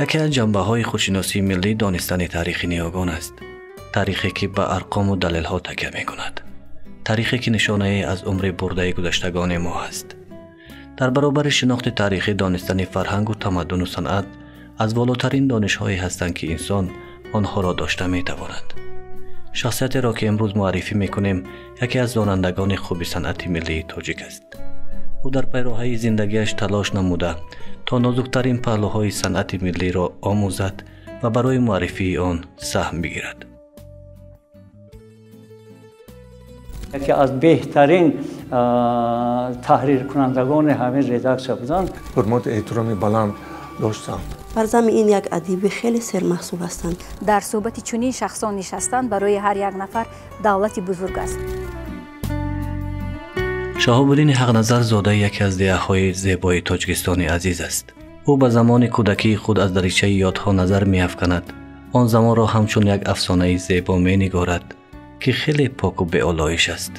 Яке аз ҷанбаҳои худшиносии миллӣ донистани таърихи ниёгон аст. Таърихе ки ба арқому далелҳо такя мекунад. Таърихе ки нишонае аз умри бурдаи гузаштагони мо аст. Дар баробари шинохти таърихӣ донистани фарҳангу тамаддуну санъат аз волотарин донишҳое ҳастанд, ки инсон онҳоро дошта метавонад. Шахсиятеро ки имрӯз муаррифӣ мекунем, яке аз донандагони хуби санъати миллии тоҷик аст. Ӯ дар пайроҳаи зиндагиаш талош намуда то нозуктарин паҳлӯҳои санъати миллиро омӯзад ва барои муаррифии он саҳм бигирад. Яке аз беҳтарин таҳриркунандагони ҳамин редаксия буданд. Ҳурмату эҳтироми баланд доштанд. Бар замми ин як адиби хеле сермаҳсул ҳастанд. Дар суҳбати чунин шахсон нишастан барои ҳар як нафар давлати бузург аст. Шаҳобуддини Ҳақназар зодаи яке аз деҳаҳои зебои Тоҷикистони азиз аст. Ӯ ба замони кӯдакии худ аз даричаи ёдҳо назар меафканад. Он замонро ҳамчун як афсонаи зебо менигорад, ки хеле поку беолоиш аст.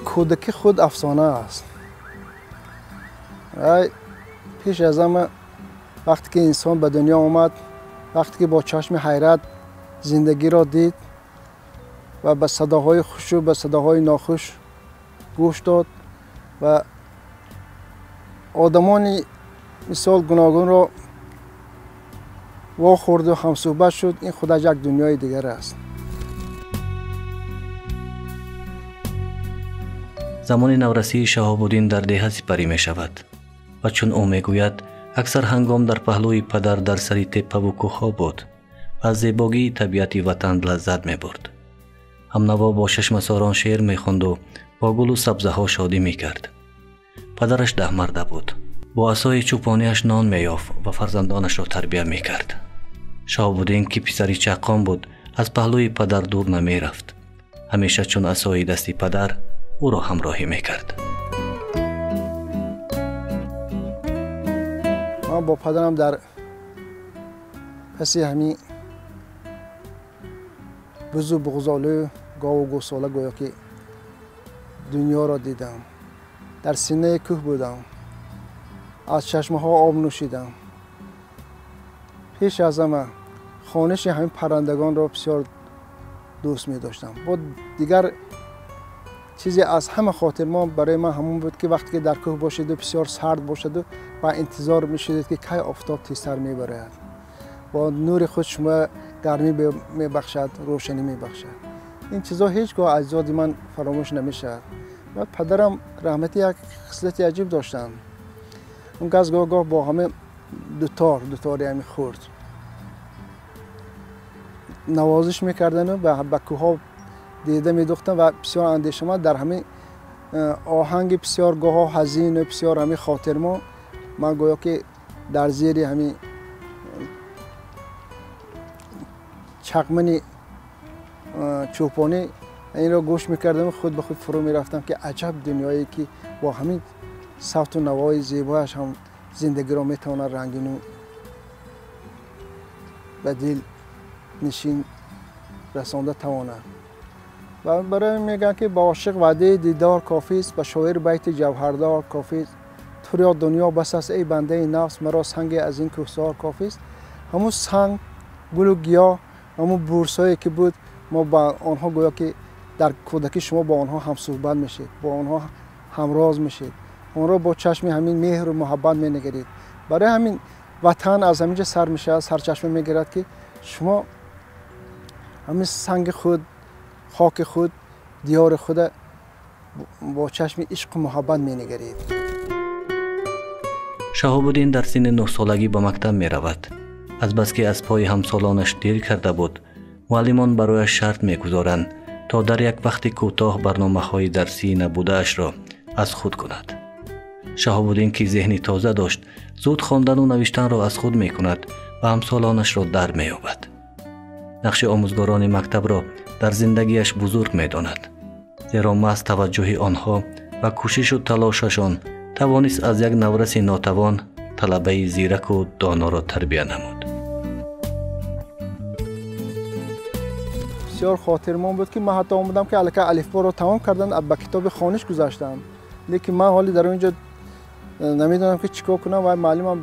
Кӯдакӣ худ афсона аст. Пеш аз ҳама вақте ки инсон ба дунё омад, вақте ки бо чашми ҳайрат зиндагиро дид ва ба садоҳои хушу ба садоҳои нохуш гӯш дод ва одамони мисол гуногунро вохӯрду ҳамсӯҳбат шуд, ин худаш як дунёи дигар аст. Замони наврасии Шаҳобуддин дар деҳа сипарӣ мешавад ва чун ӯ мегӯяд, аксар ҳангом дар паҳлӯи падар дар сари теппаву кӯҳҳо буд ва аз зебогии табиати ватан лаззат мебурд. Ҳамнаво бо шашмасорон шеър мехонду бо гулу сабзаҳо шодӣ мекард. Падараш даҳмарда буд. Бо асои чӯпониаш нон меёфт ва фарзандонашро тарбия мекард. Шаҳобуддин, ки писари чаққон буд, аз паҳлӯи падар дур намерафт. Ҳамеша чун асои дасти падар ӯро ҳамроҳӣ мекард. Ман бо падарам дар паси ҳамин бузу буғзолу гову гӯсола гӯё ки дунёро дидам. Дар синаи кӯҳ будам, аз чашмаҳо об нӯшидам. Пеш аз ҳама хониши ҳамин паррандагонро бисёр дӯст медоштам. Бо дигар чизе аз ҳама хотирмон барои ман ҳамон буд, ки вақте ки дар кӯҳ бошеду бисёр сард бошаду ва интизор мешудед, ки кай офтоб тезтар мебарояд. Бо нури худ шумо гармӣ мебахшад, рӯшанӣ мебахшад. Ин чизо ҳеҷ гоҳ аз ёди ман фаромӯш намешавад. Ва падарам раҳматӣ як хислати аҷиб доштанд. Он кас гоҳ-гоҳ бо ҳама дутори ҳами хурд навозиш мекардану ба кӯҳҳо дида медухтанд ва бисёр андешаманд дар ҳамин оҳанги бисёр гоҳҳо ҳазину бисёр ҳамин хотирмо ман гӯё ки дар зери ҳамин чақмани чӯпонӣ инро гӯш мекардам, худ ба худ фурӯ мерафтам, ки аҷаб дунёе ки бо ҳамин савту навои зебояш ҳам зиндагиро метавонад рангину ба дил нишин расонда тавонад. Ва барои мегӯянд, ки ба ошиқ ваъдаи дидор кофист, ба шоир байти ҷавҳардор кофист, туро дунё бас аст эй бандаи нафс, маро санге аз ин кӯҳсор кофист. Ҳамун санг, гулу гиёҳ, ҳамун бурсҳое ки буд, мо ба онҳо гӯё ки дар кӯдакӣ шумо бо онҳо ҳамсӯҳбат мешед, бо онҳо ҳамроз мешед, онро бо чашми ҳамин меҳру муҳаббат менигаред. Барои ҳамин ватан аз ҳамин ҷо сар мешавад, сарчашма мегирад, ки шумо ҳамин санги худ, хоки худ, диёри худа бо чашми ишқу муҳаббат менигаред. Шаҳобуддин дар синни 9-солагӣ ба мактаб меравад. Азбаски аз пои ҳамсолонаш дер карда буд, муаллимон барояш шарт мегузоранд, то дар як вақти кӯтоҳ барномаҳои дарсии набудаашро аз худ кунад. Шаҳобуддин, ки зеҳни тоза дошт, зуд хондану навиштанро аз худ мекунад ва ҳамсолонашро дар меёбад. Нақши омӯзгорони мактабро дар зиндагиаш бузург медонад, зеро маҳз таваҷҷӯҳи онҳо ва кӯшишу талошашон тавонист аз як навраси нотавон талабаи зираку доноро тарбия намуд. Бисёр хотирмон буд, ки ман ҳатто омадам, ки аллакай алифборо тамом кардан, ба китоби хониш гузаштам, лекин ман ҳоле дар он ҷо намедонам, ки чӣ кор кунам ва муаллимам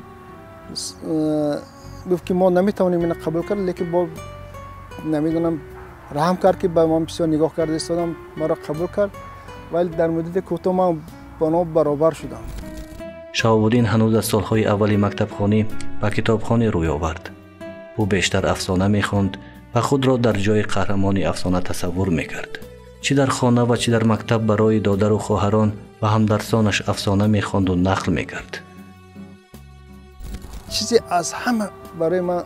Гуфт ки мо наметавонем ина қабул кард, лекин бо намедонам раҳм кард ки ба ман бисёр нигоҳ карда истодам, маро қабул кард, вале дар муддати кӯтоҳ ман бо онҳо баробар шудам. Шаҳобуддин ҳанӯз аз солҳои аввали мактабхонӣ ба китобхонӣ рӯй овард. Ӯ бештар афсона мехонд ва худро дар ҷои қаҳрамони афсона тасаввур мекард. Чӣ дар хона ва чӣ дар мактаб барои додару хоҳарон ва ҳамдарсонаш афсона мехонду нақл мекард. Чизе аз ҳама барои ман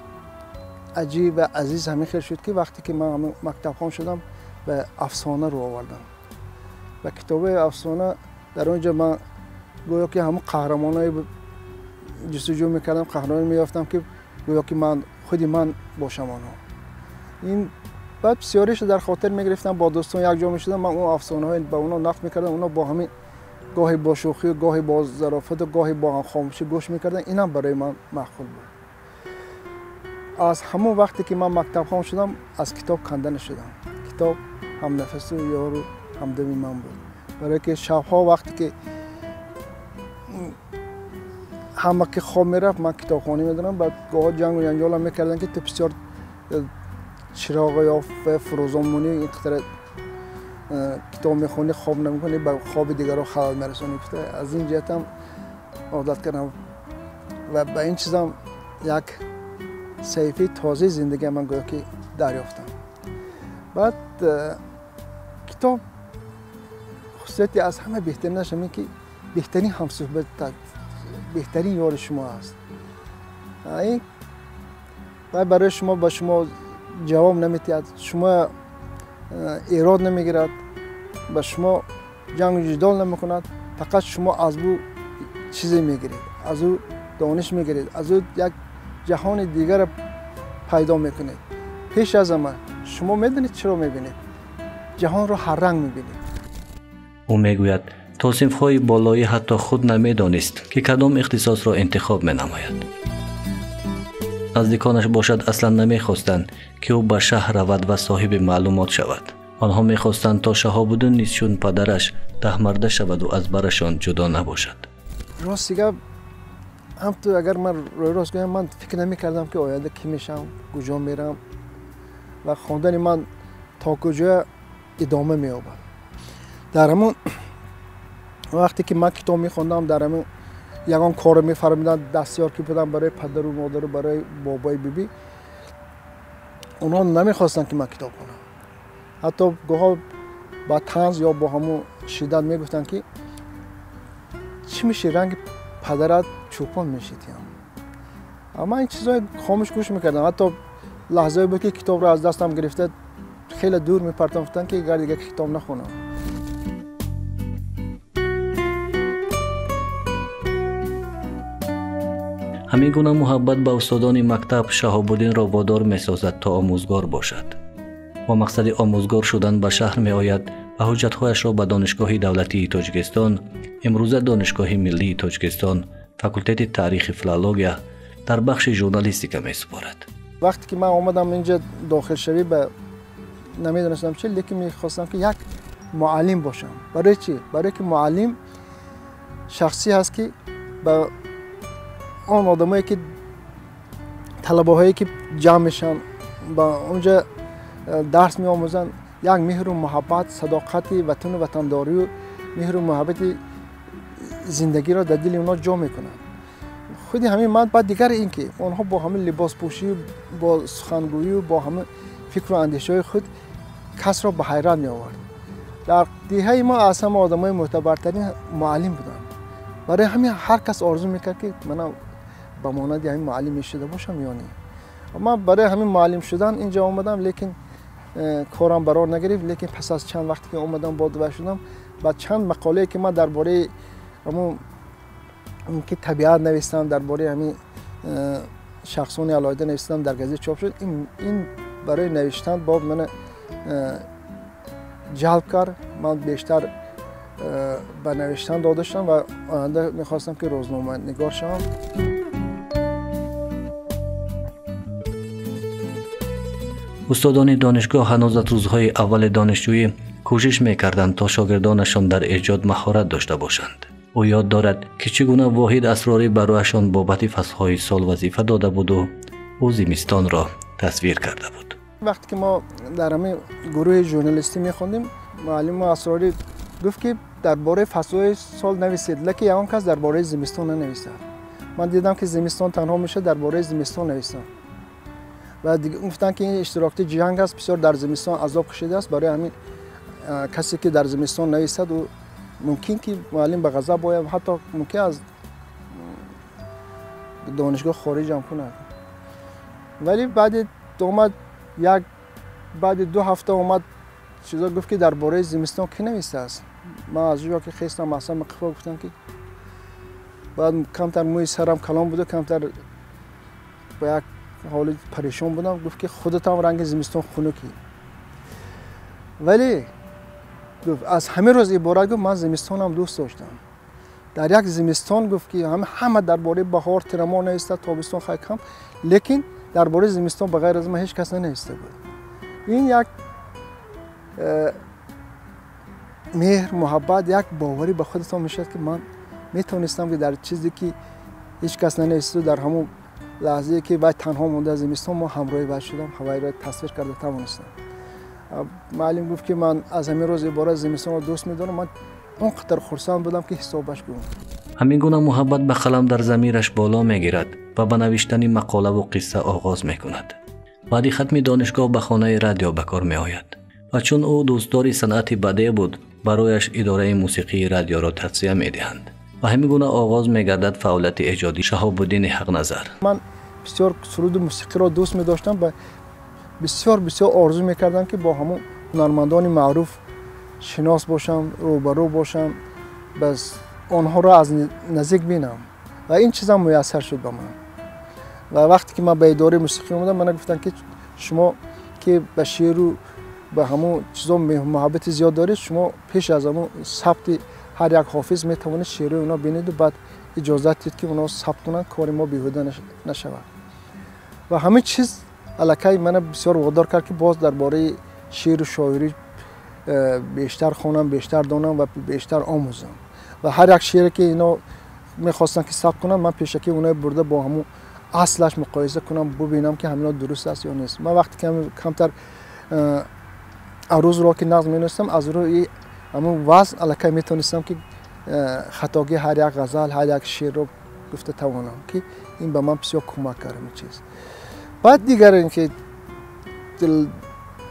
аҷиб ва азиз ҳамин хел шуд ки вақте ки ман мактабхон шудам ба афсона рӯ овардам. Ба китобҳои афсона дар он ҷо ман гӯё ки ҳамон қаҳрамонҳои ҷустуҷӯ мекардам, қаҳрамоне меёфтам ки гӯё ки ман худи ман бошам онҳо. Ин баъд бисёриашро дар хотир мегирифтам, бо дӯстон якҷо мешудам, ман он афсонаҳои ба онҳо нақл мекардам, онҳо бо ҳамин гоҳе бо шӯхӣ, гоҳе бо зарофату гоҳе бо хомӯшӣ гӯш мекарданд. Инам барои ман маъқул буд. Аз ҳамон вақте ки ман мактабхон шудам аз китоб канда нашудам. Китоб ҳамнафасу ёру ҳамдами ман буд. Барое ки шабҳо вақте ки ҳама ки хоб мерафт ман китобхонӣ медонам, баъд гоҳо ҷангу ҷанҷолам мекарданд ки ту бисёр чироғ ё фурӯзон монӣ, ин қадар китоб мехонӣ, хоб намекунӣ, ба хоби дигарро халал мерасонӣ. Аз ин ҷиҳатам одат кардам ва ба ин чизам як саҳифаи тозаи зиндагиам ман гӯё ки дарёфтам. Баъд китоб хусусияти аз ҳама беҳтаринаш ҳамин ки беҳтарин ҳамсӯҳбат, беҳтарин ёри шумо аст. Ин барои шумо ба шумо ҷавоб намедиҳад, шумо эрод намегирад, ба шумо ҷангу ҷидол намекунад, фақат шумо аз ӯ чизе мегиред, аз ӯ дониш мегиред, аз ӯ як ҷаҳони дигарро пайдо мекунед. Пеш аз ҳама шумо медонед чиро мебинед, ҷаҳонро ҳарранг мебинед. Ӯ мегӯяд то синфҳои болоӣ ҳатто худ намедонист ки кадом ихтисосро интихоб менамояд. Наздиконаш бошад аслан намехостанд ки ӯ ба шаҳр равад ва соҳиби маълумот шавад. Онҳо мехостанд то Шаҳобуддин низ чун падараш таҳмарда шаваду аз барашон ҷудо набошад. Рости гап, ҳамту агар ман рӯи рост гӯям, ман фикр намекардам ки оянда кӣ мешавам, куҷо мерам ва хондани ман то куҷо идома меёбад. Дар ҳамон вақте ки ман китоб мехондам, дар ҳамон ягон корро мефармуданд, дастёр ки будам барои падару модару барои бобои бибӣ, онҳо намехостанд ки ман китоб хонам. Ҳатто гоҳо ба танз ё бо ҳамон шиддат мегуфтанд ки чӣ меши, ранги падарат чӯпон мешидиям. Ман ин чизҳои хомӯш гӯш мекардам. Ҳатто лаҳзае буд ки китобро аз дастам гирифта хеле дур мепартам, гуфтанд ки агар дигар китоб нахонам. Ҳамин гуна муҳаббат ба устодони мактаб Шаҳобуддинро водор месозад то омӯзгор бошад. Бо мақсади омӯзгор шудан ба шаҳр меояд ва ҳуҷҷатҳояшро ба Донишгоҳи давлатии Тоҷикистон, имрӯза Донишгоҳи миллии Тоҷикистон, факултети таърихи филология дар бахши журналистика месупорад. Вақте ки ман омадам инҷа дохилшавӣ ба намедонистам чи, лекин мехостам ки як муаллим бошам. Барои чӣ? Барое ки муаллим шахсӣ ҳаст ки ба он одамое ки талабаҳое ки ҷамъ мешаванд ба онҷа дарс меомӯзанд, як меҳру муҳаббат, садоқати ватану ватандорию меҳру муҳаббати зиндагиро дар дили онҳо ҷо мекунанд. Худи ҳамин ман баъд дигар ин ки онҳо бо ҳамин либоспӯшию бо сухангӯию бо ҳамин фикру андешаҳои худ касро ба ҳайрат меовард. Дар деҳаи мо аз ҳама одамои мӯътабартарин муаллим буданд. Барои ҳамин ҳар кас орзу мекард ки манам ба монанди ҳамин муаллим мешуда бошам ё не. Ман барои ҳамин муаллим шудан инҷо омадам, лекин корам барор нагирифт. Лекин пас аз чанд вақте ки омадам бодва шудам, ба чанд мақолае ки ман дар бораи ҳамон ки табиат навистам, дар бораи ҳамин шахсони алоҳида навистам, дар газета чоп шуд. Ин барои навиштан боб мана ҷалб кард. Ман бештар ба навиштан дода шудам ва оянда мехостам ки рӯзноманигор шавам. Устодони донишгоҳ ҳанӯз аз рӯзҳои аввали донишҷӯӣ кӯшиш мекарданд то шогирдонашон дар эҷод маҳорат дошта бошанд. Ӯ ёд дорад, ки чӣ гуна Воҳид Асрорӣ барояшон бобати фаслҳои сол вазифа дода буду ӯ зимистонро тасвир карда буд. Вақте ки мо дар ҳамин гурӯҳи журналистӣ мехондем, муаллими Асрорӣ гуфт, ки дар бораи фаслҳои сол нависед, лекин ягон кас дар бораи зимистон нанависад. Ман дидам, ки зимистон танҳо мешавад, дар бораи зимистон нависам. Ва гуфтанд, ки ин иштирокчи ҷанг аст, бисёр дар зимистон азоб кашидааст, барои ҳамин касе ки дар зимистон нависад, ӯ мумкин ки муаллим ба ғазаб ояд, ҳатто мумкин аз донишгоҳ хориҷ ҳам кунад. Вале баъди омад як баъди 2 ҳафта омад, чизо гуфт, ки дар бораи зимистон кӣ нависааст. Ман аз ҷо ки хестам, аслан қифо гуфтам, ки баъд камтар мӯи сарам калон буду, камтар ба як ҳоли парешон будам. Гуфт, ки худатам ранги зимистон хунукӣ. Вале гуфт, аз ҳамин рӯз иборат, гуфт, ман зимистонам дӯст доштам. Дар як зимистон, гуфт, ки ҳама дар бораи баҳор, тирамоҳ нависта, тобистон хай кам, лекин дар бораи зимистон ба ғайр аз ман ҳеҷ кас нанависта буд. Ин як меҳр, муҳаббат, як боварӣ ба худатон мешавад, ки ман метавонистам, ки дар чизе ки ҳеҷ кас нанависта, дар ҳамон лаҳзае ки вай танҳо монда зимистон, мо ҳамроҳи вай шудам, ҳавайро тасвир карда тавонистам. Муаллим гуфт, ки ман аз ҳамин рӯз иборат зимистонро дӯст медорам. Ман он қадар хурсанд будам, ки ҳисобаш гум. Ҳамин гуна муҳаббат ба қалам дар замираш боло мегирад ва ба навиштани мақолаву қисса оғоз мекунад. Баъди хатми донишгоҳ ба хонаи радио ба кор меояд ва чун ӯ дӯстдори санъати бадеъ буд, барояш идораи мусиқии радиоро тавсия медиҳанд ва ҳамин гуна оғоз мегардад фаъолияти эҷодии Шаҳобуддини Ҳақназар. Ман бисёр суруду мусиқиро дӯст медоштам ва бисёр бисёр орзу мекардам, ки бо ҳамон ҳунармандони маъруф шинос бошам, рӯбарӯ бошам, бас онҳоро аз наздик бинам. Ва ин чизам муяссар шуд ба ман. Ва вақте ки ман ба идораи мусиқӣ омадам, мана гуфтанд, ки шумо ки ба шеъру ба ҳамон чизо муҳаббати зиёд доред, шумо пеш аз ҳамон сабти ҳар як ҳофиз метавонед шеърҳои онҳо бинеду баъд иҷозат диҳед, ки онҳо сабт кунанд, кори мо беҳуда нашавад. Ва ҳамин чиз аллакай мана бисёр водор кард, ки боз дар бораи шеъру шоирӣ бештар хонам, бештар донам ва бештар омӯзам. Ва ҳар як шеъре ки ино мехостанд, ки сабт кунам, ман пешакӣ онҳои бурда бо ҳамон аслаш муқоиса кунам, бубинам, ки ҳамино дуруст аст ё нест. Ман вақте ки камтар арӯзро ки нағз менавистам, аз рӯи ҳамон вазн аллакай метавонистам, ки хатогии ҳар як ғазал, ҳар як шеърро гуфта тавонам, ки ин ба ман бисёр кӯмак кард ин чиз. Баъд дигар ин ки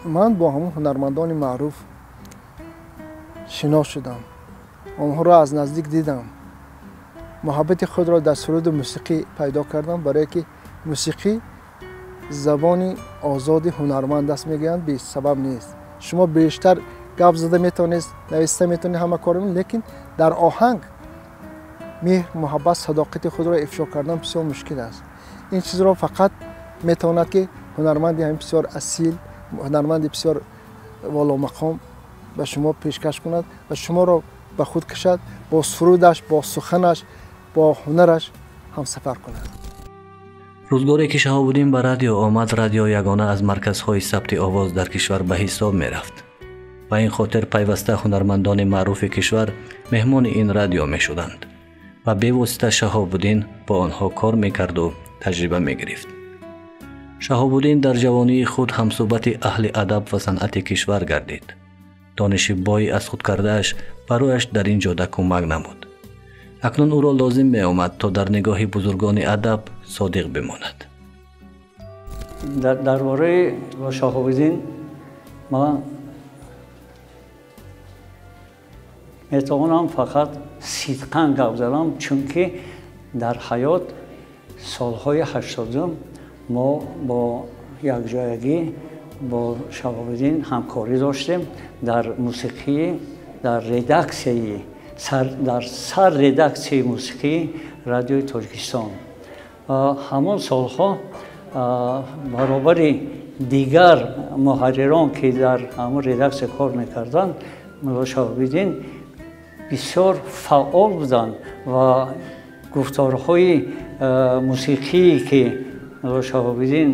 ман бо ҳамон ҳунармандони маъруф шинос шудам, онҳоро аз наздик дидам, муҳаббати худро дар суруду мусиқӣ пайдо кардам, барое ки мусиқӣ забони озоди ҳунарманд аст, мегӯянд, бесабаб нест. Шумо бештар гап зада метавонед, нависта метавонед, ҳама кор, лекин дар оҳанг меҳр, муҳаббат, садоқати худро ифшо кардан бисёр мушкил аст. Ин чизро фақат метавонад, ки ҳунарманди ҳамин бисёр асил, ҳунарманди бисёр воломақом ба шумо пешкаш кунад ва шуморо ба худ кашад, бо сурудаш, бо суханаш, бо ҳунараш ҳамсафар кунад. Рӯзгоре ки Шаҳобуддин ба радио омад, радио ягона аз марказҳои сабти овоз дар кишвар ба ҳисоб мерафт. Ба ин хотир пайваста ҳунармандони маъруфи кишвар меҳмони ин радио мешуданд ва бевосита Шаҳобуддин бо онҳо кор мекарду таҷриба мегирифт. Шаҳобуддин дар ҷавонии худ ҳамсӯҳбати аҳли адаб ва санъати кишвар гардид. Дониши бои аз худ кардааш барояш дар ин ҷода кӯмак намуд. Акнун ӯро лозим меомад, то дар нигоҳи бузургони адаб содиқ бимонад. Дар бораи Шаҳобуддин ман метавонам фақат сидқан гап занам, чунки дар ҳаёт солҳои 80-ум мо бо якҷоягӣ бо Шаҳобуддин ҳамкорӣ доштем дар мусиқӣ, дар редаксияи, дар сар редаксияи мусиқии радиои Тоҷикистон. Ҳамон солҳо баробари дигар муҳаррирон, ки дар ҳамон редаксия кор мекарданд, мулло Шаҳобуддин бисёр фаъол буданд ва гуфторҳои мусиқие, ки мулло Шаҳобуддин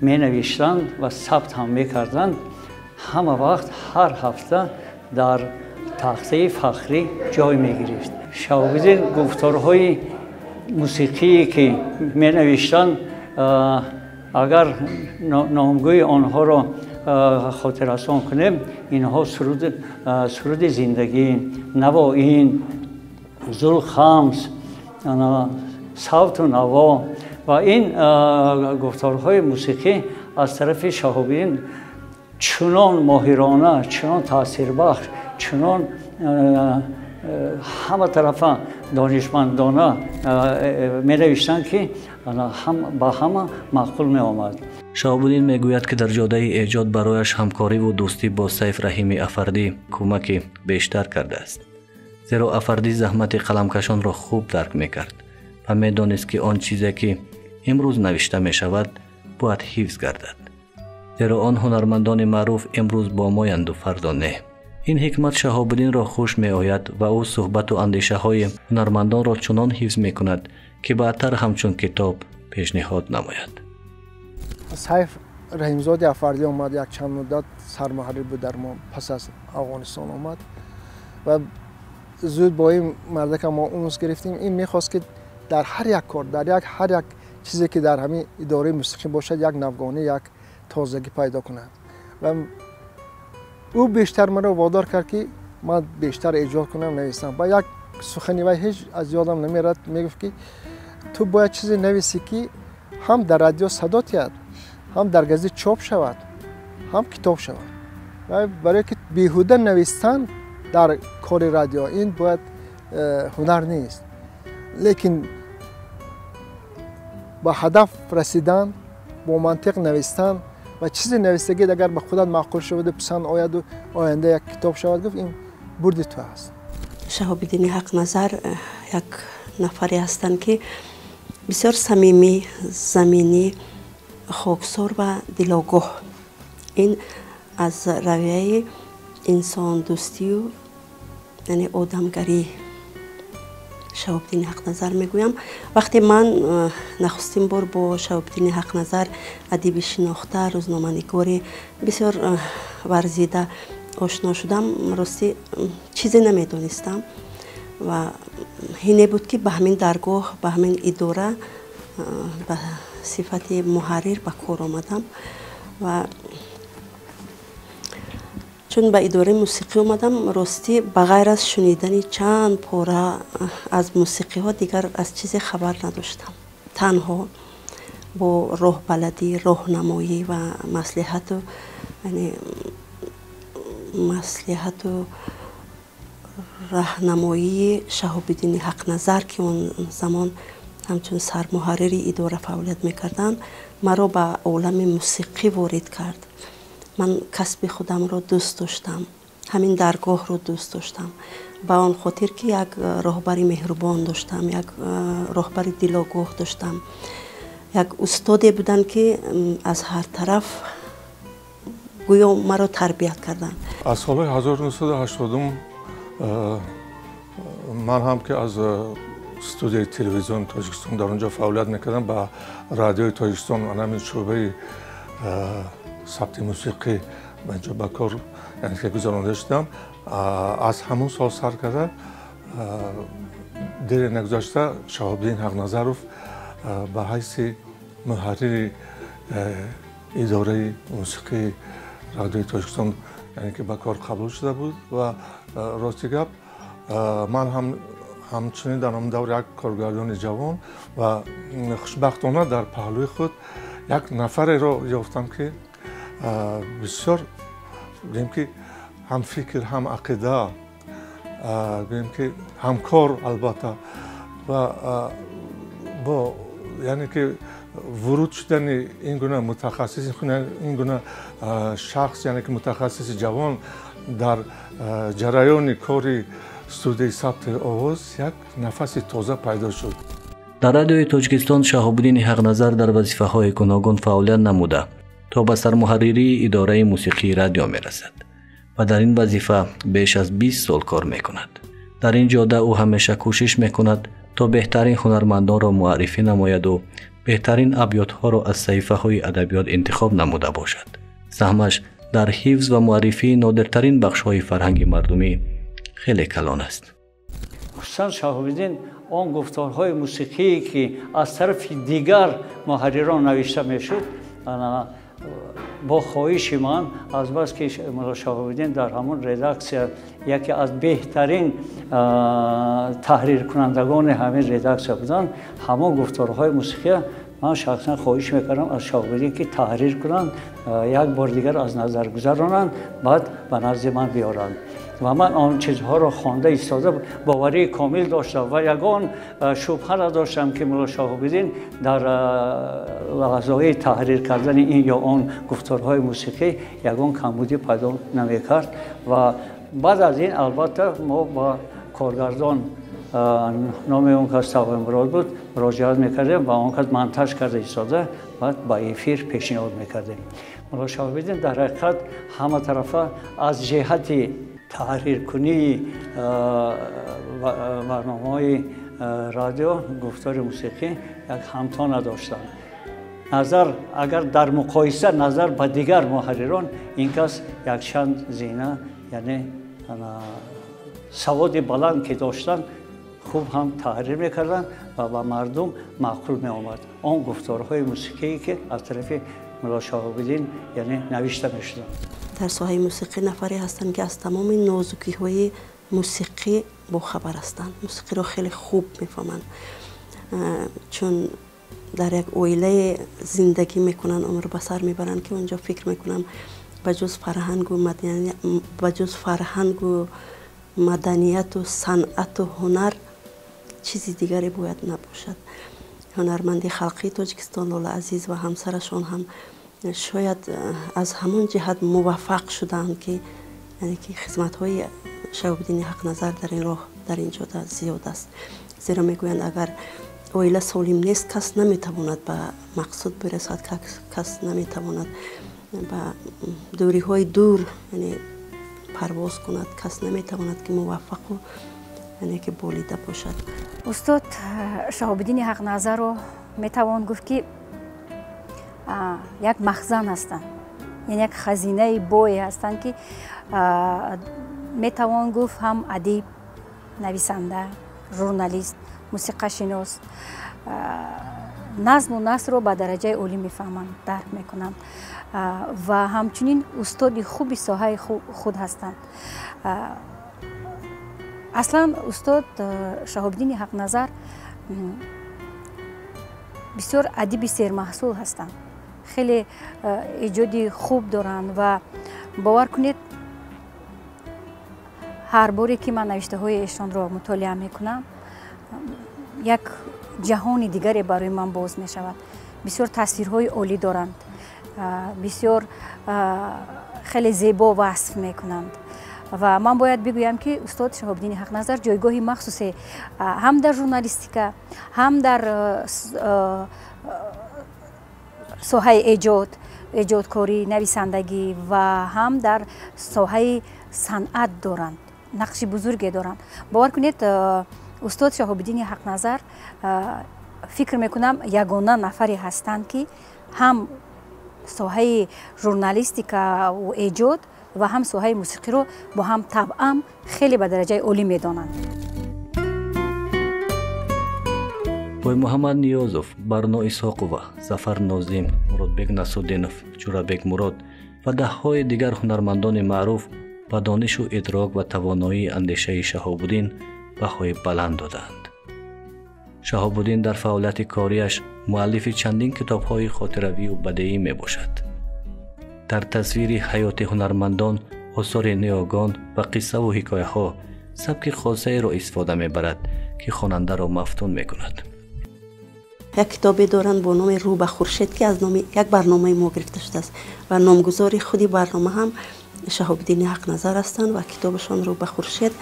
менавиштанд ва сабт ҳам мекарданд, ҳама вақт ҳар ҳафта дар тахтаи фахрӣ ҷой мегирифт. Шаҳобиддин гуфторҳои мусиқие ки менавиштанд, агар номгӯи онҳоро хотиррасон кунем, инҳо суруди зиндагӣ, навоин, зулхамс, савту наво ва ин гуфторҳои мусиқӣ аз тарафи Шаҳобиддин чунон моҳирона, чунон таъсирбахш, чунон ҳама тарафа донишмандона менавиштанд, ки ба ҳама маъқул меомад. Шаҳобиддин мегӯяд, ки дар ҷодаи эҷод барояш ҳамкориву дӯстӣ бо Сайф Раҳими Афардӣ кӯмаки бештар кардааст, зеро Афардӣ заҳмати қаламкашонро хуб дарк мекард ва медонист, ки он чизе ки имрӯз навишта мешавад, бояд ҳифз гардад, зеро он ҳунармандони маъруф имрӯз бо моянду фардо не. Ин ҳикмат Шаҳобиддинро хуш меояд ва ӯ суҳбату андешаҳои ҳунармандонро чунон ҳифз мекунад, ки баъдтар ҳамчун китоб пешниҳод намояд. Сайф Раҳимзоди Афардӣ омад, якчанд муддат сармуҳаррир буд дар мо, пас аз Афғонистон омад ва зуд бо ин мардака мо унс гирифтем. Ин мехост, ки дар ҳар як кор, дар ҳар як чизе ки дар ҳамин идораи мусиқӣ бошад, як навгонӣ, як тозагӣ пайдо кунад. Ва ӯ бештар маро водор кард, ки ман бештар эҷод кунам, нависам. Ва як сухани вай ҳеҷ аз ёдам намерад, мегуфт, ки ту бояд чизе нависӣ, ки ҳам дар радио садо диҳад, ҳам дар газет чоп шавад, ҳам китоб шавад. Ва барое ки беҳуда навистан дар кори радио ин бояд ҳунар нест, лекин ба ҳадаф расидан, бо мантиқ навистан ва чизе навистагӣ агар ба худат маъқул шаваду писанд ояду оянда як китоб шавад, гуфт, ин бурди ту аст. Шаҳобиддини Ҳақназар як нафаре ҳастанд, ки бисёр самимӣ, заминӣ, хоксор ва дилогоҳ. Ин аз равияи инсондӯстию, яъне одамгарӣ Шаҳобиддини Ҳақназар мегӯям. Вақте ман нахустин бор бо Шаҳобиддини Ҳақназар, адиби шинохта, рӯзноманигори бисёр варзида ошно шудам, ростӣ чизе намедонистам ва ҳине буд, ки ба ҳамин даргоҳ, ба ҳамин идора ба сифати муҳаррир ба кор омадам. Ва чун ба идораи мусиқӣ омадам, ростӣ ба ғайр аз шунидани чанд пора аз мусиқиҳо дигар аз чизе хабар надоштам. Танҳо бо роҳбаладӣ, роҳнамоӣ ва маслиҳату, яъне маслиҳату раҳнамоии Шаҳобиддини Ҳақназар, ки он замон ҳамчун сармуҳаррири идора фаъолият мекарданд, маро ба олами мусиқӣ ворид кард. Ман касби худамро дӯст доштам, ҳамин даргоҳро дӯст доштам, ба он хотир ки як роҳбари меҳрубон доштам, як роҳбари дилогоҳ доштам, як устоде буданд, ки аз ҳар тараф гӯё маро тарбият карданд. Аз солҳои 1980 ман ҳам, ки аз студияи телевизиони Тоҷикистон дар он ҷо фаъолият мекардам, ба радиои Тоҷикистон, ҳамин шӯъбаи сабти мусиқӣ ба инҷо ба кор, яъне ки гузаронда шудам. Аз ҳамон сол сар карда, дере нагузашта, Шаҳобиддин Ҳақназаров ба ҳайси муҳаррири идораи мусиқии радиои Тоҷикистон, яъне ки ба кор қабул шуда буд. Ва рости гап, ман ҳам ҳамчунин дар он давр як коргардони ҷавон ва хушбахтона дар паҳлӯи худ як нафареро ёфтам, ки бисёр, гӯем ки, ҳам фикр, ҳам ақида, гӯем ки, ҳамкор албатта. Ва бо, яъне ки, вуруд шудани ин гуна мутахассис, ин гуна шахс, яъне ки мутахассиси ҷавон дар ҷараёни кори студияи сабти овоз як нафаси тоза пайдо шуд. Дар радиои Тоҷикистон Шаҳобиддини Ҳақназар дар вазифаҳои гуногун фаъолият намуда, то ба сармуҳарририи идораи мусиқии радио мерасад ва дар ин вазифа беш аз 20 сол кор мекунад. Дар ин ҷода ӯ ҳамеша кӯшиш мекунад, то беҳтарин ҳунармандонро муаррифӣ намояду беҳтарин абётҳоро аз саҳифаҳои адабиёт интихоб намуда бошад. Саҳмаш дар ҳифз ва муаррифии нодиртарин бахшҳои фарҳанги мардумӣ Хеле калон аст. Хусусан Шаҳобиддин он гуфторҳои мусиқие, ки аз тарафи дигар муҳаррирон навишта мешуд, бо хоҳиши ман, азбаски мулло Шаҳобиддин дар ҳамон редаксия яке аз беҳтарин таҳриркунандагони ҳамин редаксия буданд, ҳамон гуфторҳои мусиқия ман шахсан хоҳиш мекардам аз Шаҳобиддин, ки таҳрир кунанд, як бор дигар аз назар гузаронанд, баъд ба назди ман биёранд. Ва ман он чизҳоро хонда истода боварии комил доштам ва ягон шубҳа надоштам, ки мулло Шаҳобиддин дар лаҳзаҳои таҳрир кардани ин ё он гуфторҳои мусиқӣ ягон камбудӣ пайдо намекард. Ва баъд аз ин албатта мо ба коргардон, номи он кас Тағои буд, муроҷиат мекардем ва он кас монтаж карда истода баъд ба эфир пешниҳод мекардем. Мулло Шаҳобиддин дар ҳақиқат ҳама тарафа аз ҷиҳати таҳриркунии барномаҳои радио, гуфтори мусиқӣ як ҳамто надоштанд. Назар агар дар муқоиса назар ба дигар муҳаррирон, ин кас якчанд зина, яъне саводи баланд ки доштанд, хуб ҳам таҳрир мекарданд ва ба мардум маъқул меомад он гуфторҳои мусиқие, ки аз тарафи мулло Шаҳобиддин яъне навишта мешуданд. Дар соҳаи мусиқӣ нафаре ҳастанд, ки аз тамоми нозукиҳои мусиқӣ бохабар ҳастанд, мусиқиро хеле хуб мефаҳманд, чун дар як оилае зиндагӣ мекунанд, умр ба сар мебаранд, ки онҷо фикр мекунам ба ҷуз фарҳангу маданияту санъату ҳунар чизи дигаре бояд набошад. Ҳунарманди халқии Тоҷикистон Лола Азиз ва ҳамсарашон ҳам шояд аз ҳамон ҷиҳат муваффақ шуданд, ки яъне ки хизматҳои Шаҳобиддини Ҳақназар дар ин роҳ, дар ин ҷода зиёд аст. Зеро мегӯянд, агар оила солим нест, кас наметавонад ба мақсуд бирасад, кас наметавонад ба дӯриҳои дур яъне парвоз кунад, кас наметавонад, ки муваффақу яъне ки болида бошад. Устод Шаҳобиддини Ҳақназарро метавон гуфт, ки як махзан ҳастанд, яъне як хазинаи бое ҳастанд, ки метавон гуфт ҳам адиб, нависанда, журналист, мусиқашинос, назму насрро ба дараҷаи олӣ мефаҳманд, дарк мекунанд ва ҳамчунин устоди хуби соҳаи худ ҳастанд. Аслан устод Шаҳобиддини Ҳақназар бисёр адиби сермаҳсул ҳастанд, хеле эҷоди хуб доранд ва бовар кунед, ҳар боре ки ман навиштаҳои эшонро мутолиа мекунам, як ҷаҳони дигаре барои ман боз мешавад. Бисёр тасвирҳои олӣ доранд, бисёр хеле зебо васф мекунанд. Ва ман бояд бигӯям, ки устод Шаҳобиддини Ҳақназар ҷойгоҳи махсусе ҳам дар журналистика, ҳам дар соҳаи эҷод, эҷодкорӣ, нависандагӣ ва ҳам дар соҳаи санъат доранд, нақши бузурге доранд. Бовар кунед, устод Шаҳобиддини Ҳақназар фикр мекунам ягона нафаре ҳастанд, ки ҳам соҳаи журналистикаву эҷод ва ҳам соҳаи мусиқиро бо ҳам табъам хеле ба дараҷаи олӣ медонанд. Бой Муҳаммад Ниёзов, Барно Исҳоқова, Зафар Нозим, Муродбек Насруддинов, Ҷурабек Мурод ва даҳҳои дигар ҳунармандони маъруф ба донишу идрок ва тавоноии андешаи Шаҳобуддин баҳои баланд додаанд. Шаҳобуддин дар фаъолияти кориаш муаллифи чандин китобҳои хотиравию бадеӣ мебошад. Дар тасвири ҳаёти ҳунармандон, осори ниёгон ва қиссаву ҳикояҳо сабки хосаеро истифода мебарад, ки хонандаро мафтун мекунад. Як китобе доранд бо номи «Рӯ ба хуршед», ки аз номи як барномаи мо гирифта шудааст ва номгузори худи барнома ҳам Шаҳобиддини Ҳақназар ҳастанд ва китобашон «Рӯ ба хуршед»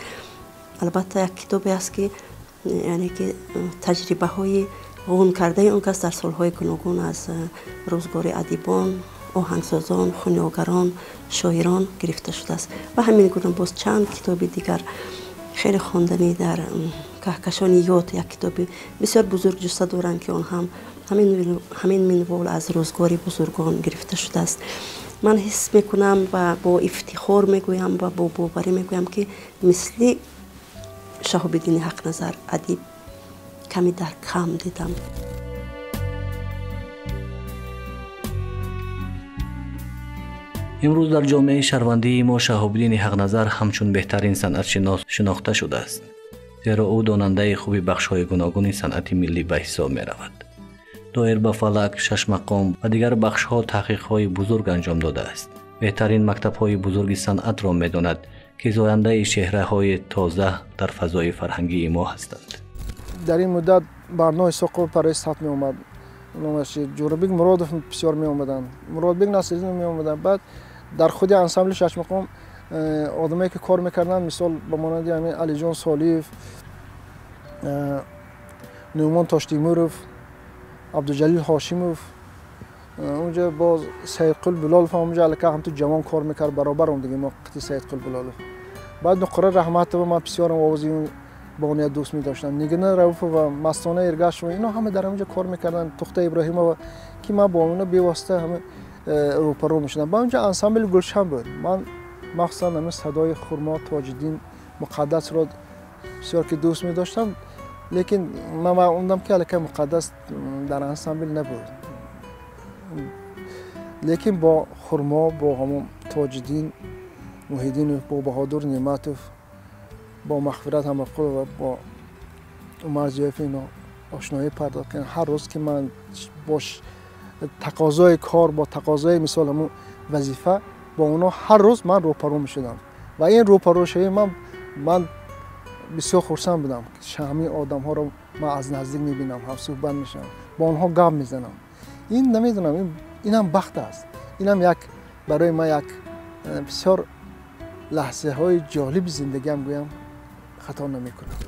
албатта як китобе аст, ки яъне ки таҷрибаҳои ғун кардаи он кас дар солҳои гуногун аз рӯзгори адибон, оҳангсозон, хунёгарон, шоирон гирифта шудааст. Ва ҳамин гуна боз чанд китоби дигар хеле хонданӣ, дар каҳкашони ёд як китоби бисёр бузург ҷусса доранд, ки он ҳам ҳамин минвол аз рӯзгори бузургон гирифта шудааст. Ман ҳис мекунам ва бо ифтихор мегӯям ва бо боварӣ мегӯям, ки мисли Шаҳобиддини Ҳақназар адиб ками дар кам дидам. Имрӯз дар ҷомеаи шаҳрвандии мо Шаҳобиддини Ҳақназар ҳамчун беҳтарин санъатшинос шинохта шудааст, зеро ӯ донандаи хуби бахшҳои гуногуни санъати миллӣ ба ҳисоб меравад. Доир ба фалак, шашмақом ва дигар бахшҳо таҳқиқҳои бузург анҷом додааст. Беҳтарин мактабҳои бузурги санъатро медонад, ки зояндаи чеҳраҳои тоза дар фазои фарҳангии мо ҳастанд. Дар ин муддат Барно Исоқов барои сат меомад, Ҷӯрабек Муродов бисёр меомаданд, Муродбек Насриддинов меомаданд. Баъд дар худи ансамбли шашмақом одамое ки кор мекарданд, мисол ба монанди ҳамин Алиҷон Солиев, Нӯъмон Тоштимуров, Абдуҷалил Ҳошимов, унҷа боз Саидқул Билолов ҳам унҷа аллакай ҳамту ҷавон кор мекард, баробар омдиги мо қити Саидқул Билолов. Баъд Нуқра Раҳматова, ман бисёрам овози бонуя дӯст медоштам, Нигина Рауфова, Мастона Эргашова, ино ҳама дар ҳаминҷа кор мекарданд, Тухта Иброҳимова, ки ман бо оно бевосита ҳама рӯпарӯ мешудам. Ба онҷа ансамбли Гулшан буд. Ман махсусан ҳамин садои Хурмо, Тоҷиддин, Муқаддасро бисёр ки дӯст медоштам, лекин ман умдам ки аллакай Муқаддас дар ансамбл набуд. Лекин бо Хурмо, бо ҳамон Тоҷиддин Муҳиддинов, бо Баҳодур Неъматов, бо Мағфират Ҳамақулова, бо Умар Зиёев ино ошноӣ пардохт кардам. Ҳар рӯз ки ман бо тақозои кор, бо тақозои мисол ҳамон вазифа бо онҳо ҳар рӯз ман рӯпарӯ мешудам ва ин рӯпарӯшавии ман бисёр хурсанд будам, ки ҳамин одамҳоро ман аз наздик мебинам, ҳамсӯҳбат мешавам, бо онҳо гап мезанам. Ин намедонам, инам бахт аст, инам як барои ман як бисёр лаҳзаҳои ҷолиби зиндагиам гӯям хато намекунам.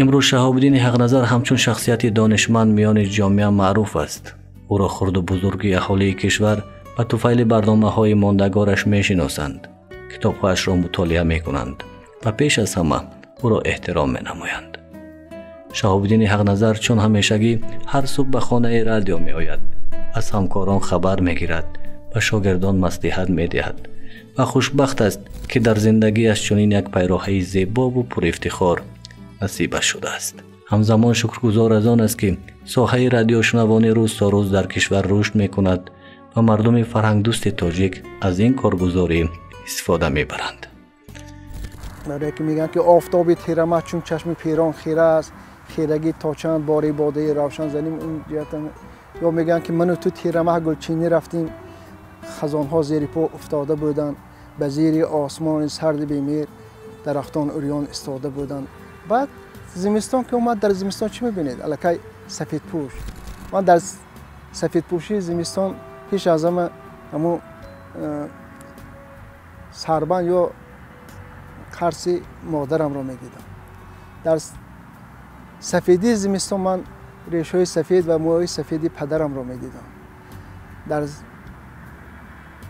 Имрӯз Шаҳобиддини Ҳақназар ҳамчун шахсияти донишманд миёни ҷомеа маъруф аст. Ӯро хурду бузурги аҳолии кишвар ба туфайли барномаҳои мондагораш мешиносанд, китобҳояшро мутолиа мекунанд ва пеш аз ҳама ӯро эҳтиром менамоянд. Шаҳобиддини Ҳақназар чун ҳамешагӣ ҳар субҳ ба хонаи радио меояд, аз ҳамкорон хабар мегирад, ба шогирдон маслиҳат медиҳад ва хушбахт аст, ки дар зиндагиаш чунин як пайроҳаи зебову пурифтихор насибаш шудааст. Ҳамзамон шукргузор аз он аст, ки соҳаи радиошунавонӣ рӯз то рӯз дар кишвар рушд мекунад ва мардуми фарҳангдӯсти тоҷик аз ин коргузорӣ истифода мебаранд. Барое ки мегӯянд ки офтоби тирамаҳ чун чашми пирон хира аст, хирагӣ то чанд бори бодаи равшан заним. Ин ҷиҳат ё мегӯянд ки ману ту тирамаҳ гулчинӣ рафтим, хазонҳо зери по уфтода буданд, ба зери осмони сарди бемеҳр дарахтон урён истода буданд. Баъд зимистон ки омад, дар зимистон чӣ мебинед? Аллакай сафедпӯш. Ман дар сафедпӯшии зимистон пеш аз ҳама ҳамун сарбанд ё қарси модарамро медидам. Дар сафедии зимистон ман решҳои сафед ва мӯйҳои сафеди падарамро медидам. Дар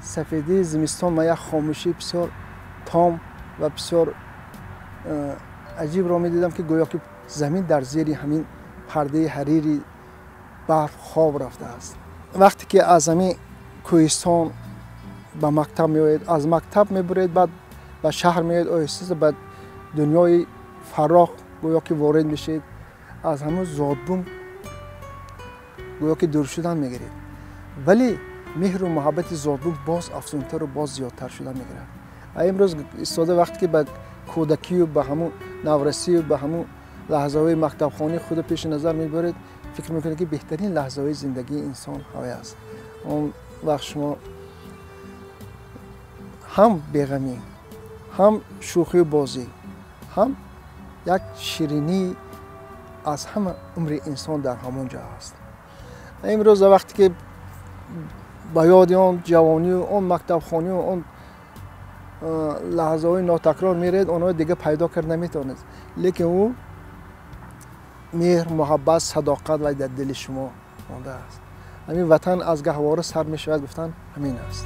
сафедии зимистон ман як хомӯшии бисёр том ва бисёр аҷибро медидам, ки гӯё ки замин дар зери ҳамин пардаи ҳарири барф хоб рафтааст. Вақте ки аз ҳамин кӯҳистон ба мактаб меоед, аз мактаб мебуред, баъд ба шаҳр меоед, оҳиста ба дунёи фарох гӯё ки ворид мешавед, аз ҳамун зодбум гӯё ки дур шудан мегиред. Вале меҳру муҳаббати зодбум боз афзунтару боз зиёдтар шуда мегирад. Ва имрӯз истода вақте ки ба кӯдакию ба ҳамун наврасию ба ҳамун лаҳзаҳои мактабхонии худро пеши назар мебаред, фикр мекунед ки беҳтарин лаҳзаҳои зиндагии инсон ҳавай аст. Он вақт шумо ҳам беғамӣ, ҳам шӯхию бозӣ, ҳам як ширинӣ аз ҳама умри инсон дар ҳамон ҷо аст. Имрӯз вақте ки ба ёди он ҷавонию он мактабхонию он лаҳзаҳои нотакрор меред, онҳоро дига пайдо кард наметавонед. Лекин ӯ меҳр, муҳаббат, садоқат вай дар дили шумо мондааст. Ҳамин ватан аз гаҳвора сар мешавад гуфтан ҳамин аст.